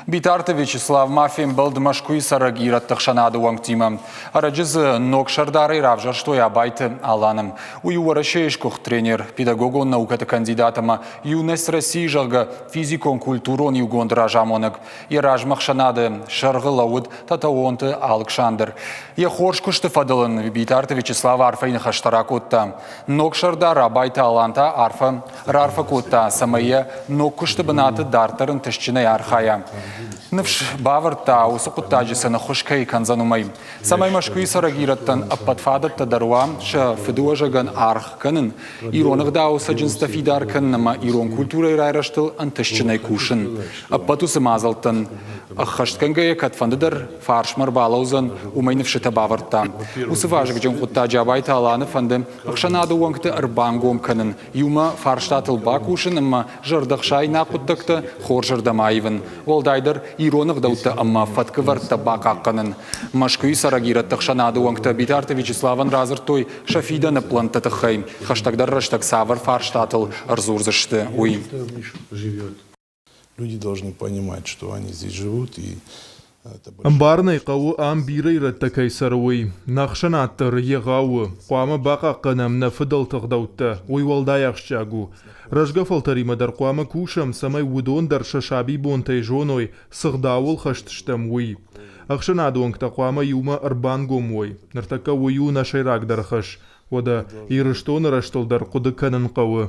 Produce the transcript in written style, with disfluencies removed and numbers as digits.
Битарты Вячеслав ма фембӕлд Мӕскуыйы цӕрӕг ирӕтты хсӕнады уӕнгтимӕ. Ӕрӕджы дзы ног сӕрдарӕй равзӕрстой Абайты Аланы. Уый у Уӕрӕсейы сгуыхт тренер, педагогон наукӕты кандидат ӕмӕ Юность России, зӕгъгӕ, физикон-культурон иугонды разамонӕг. Йӕ размӕ хсӕнады сӕргъы лӕууыд Татаонты Алыксандр. Йӕ хорз куысты фӕдыл ын Битарты Вячеслав арфӕйы ныхӕстӕ ракодта. Ног сӕрдар Абайты Алан та арфӕ раарфӕ кодта, цӕмӕй йӕ ног куысты бынаты дарддӕр ӕнтыстджынӕй архайа. Ныфс бавӕрдта, уыцы хъуыддаджы сын ӕххуыс кӕй кӕндзӕн, уымӕй. Цӕмӕй Мӕскуыйы цӕрӕг ирӕттӕн ӕппӕт фадӕттӕ дӕр уа сӕ фыдыуӕзӕгӕн аргъ кӕнын, ирон ӕгъдауы цӕджындзтӕ фидар кӕнын ӕмӕ ирон культурӕйы райрӕзтыл ӕнтыстджынӕй кусын. Ӕппӕт уыцы мадзӕлттӕн ӕххӕстгӕнгӕйӕ кӕдфӕндыдӕр фарсмӕ ӕрбалӕудзӕн, уымӕй ныфсытӕ бавӕрдта. Уыцы вазыгджын хъуыддаджы Абайты Аланы фӕнды ӕхсӕнады уӕнгты ӕрбангом кӕнын, иумӕ фарстатыл бакусын ӕмӕ зӕрдӕхсаинаг хъуыддӕгтӕ хорзӕрдӕм аивын, уӕлдайдӕр ирон ӕгъдӕуттӕ ӕмӕ фӕткӕвӕрдтӕ бахъахъхъӕнын. Мӕскуыйы цӕрӕг ирӕтты ӕхсӕнады уӕнгтӕ Битарты Вячеславӕн радзырдтой сӕ фидӕны пълӕнтты тыххӕй, хӕстӕгдӕр рӕстӕг цавӕр фарстатыл ӕрдзурдзысты, уый. Люди должны понимать, что они здесь живут и Ӕмбарын ӕй хъӕуы, ам бирӕ ирӕттӕ кӕй цӕры, уый. Нӕ ӕхсӕнад дӕр егъау у. Хъуамӕ бахъахъхъӕнӕм нӕ фыдӕлты ӕгъдӕуттӕ, уый уӕлдай ахсджиаг у. Рӕзгӕ фӕлтӕримӕ дӕр хъуамӕ кусӕм, цӕмӕй уыдон дӕр сӕ сабибонтӕй зоной, цы гъдауыл хӕст стӕм, уый. Ӕхсӕнады уӕнгтӕ хъуамӕ иумӕ ӕрбангом уой. Ныртӕккӕ уый у нӕ сӕйрагдӕр хӕс. Уӕдӕ Ирыстоны рӕзтыл дӕр хъуыды кӕнын хъӕуы.